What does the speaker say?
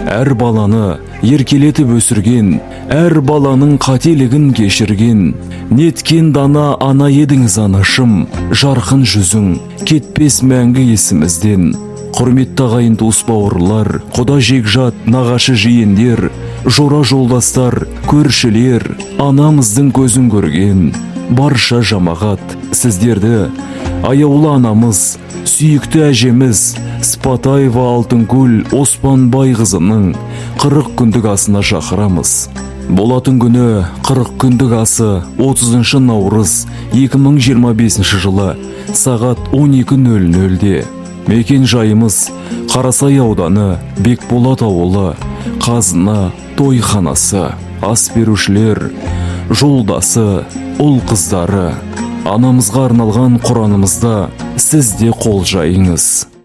Әр баланы еркелетіп өсірген, әр баланың қателігін кешірген, неткен дана ана едіңіз, анашым, жарқын жүзің кетпес мәңгі есімізден. Құрметті ағайын, туыс, бауырлар, құда, жекжат, нағашы, жиендер, жора, жолдастар, көршілер, анамыздың көзін көрген барша жамағат, сіздерді аяулы анамыз, сүйікті әжеміз Спатаева Алтынкүл Оспанбайқызының 40 күндік асына шақырамыз. Болатын күні: 40 күндік асы 30 наурыз 2025 жылы сағат 12.00-де. Мекен жайымыз: Қарасай ауданы, Бекболат ауылы, Қазына тойханасы. Ас берушілер: жолдасы, ұл қыздары. Анамызға арналған құранымызда сіз де қол жайыңыз.